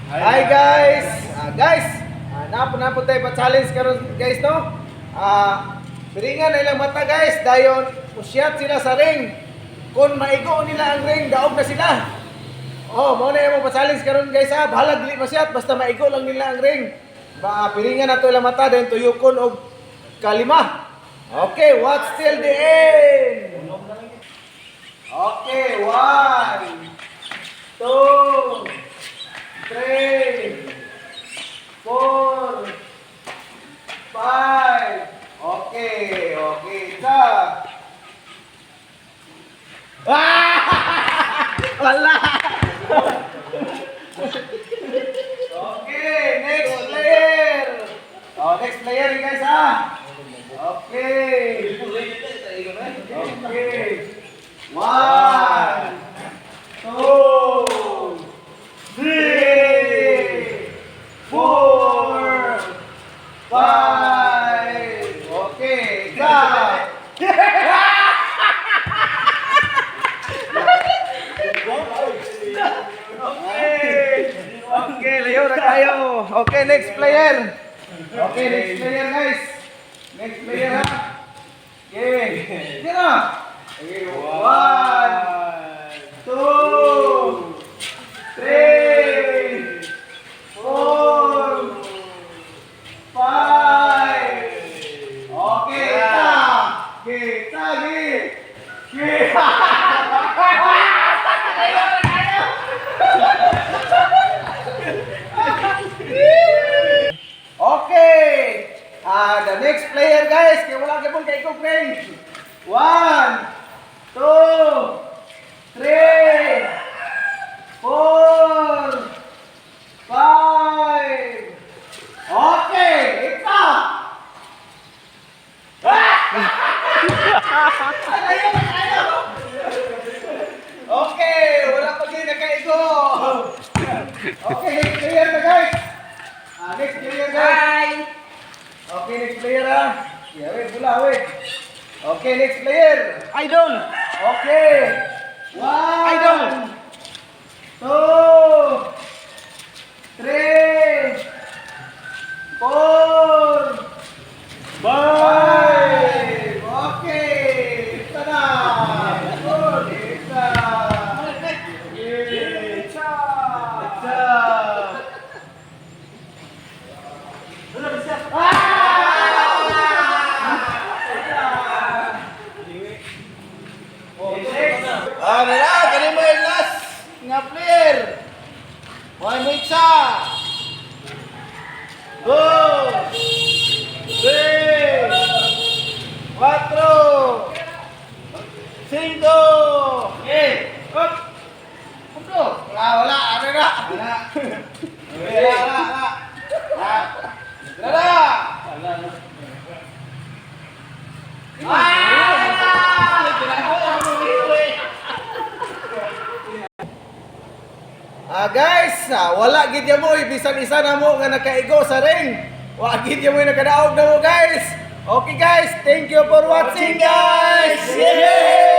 Hi guys! Guys, napo tayo pa challenge karon, guys, no? Piringan na ilang mata, guys, dayon musyat sila sa ring. Kung maigo nila ang ring, daog na sila. Oh, mao na yung pa-challenge karon, guys, ha. Bahala dili masyat basta maigo lang nila ang ring. Ba piringan nato ilang mata, dayon tuyokon og kalima. Okay, watch till the end. Okay, one, two, three, four, five. Okay, isa. Ah! Wala! Okay, next player. Oh, next player, guys, ah. Okay. Okay. One, two, three, four, five. Okay, isa. Okay. Okay, layo na kayo. Okay, next player. Okay, next player, guys. Next player, ha. Okay. Sige na. Okay, one, two, three, four, five. Okay, isa. Okay, isa, okay. Okay. Layo na kayo. Okay. The next player, guys, kaya wala ka pong kaikog ring. One, two, three, four, five. Okay, isa. Ayaw, ayaw. Okay, wala pa din nakaigo. Okay, next player na, guys. Next player, guys. Hi! Okay, next player, ah. Yeah, wait, bula, wait. Okay, next player. Idol! Okay. One. Idol. Two. Three. Four. Five. Okay. Ito na. Good. Ito. Ito. Ito. Ah! Na, kani mo yung last nga player. One mo isa. Dos. Tres. Cuatro. Cinco. Okay. Up. Punto. Wala, wala. Ano na? Wala. Wala, wala, wala. Wala. Wala. Ah! Guys, wala gid mo bisan isa na mo nga nakaigo sa ring. Wa gid mo nakadaog na mo, guys. Okay guys, thank you for watching, guys. Yay!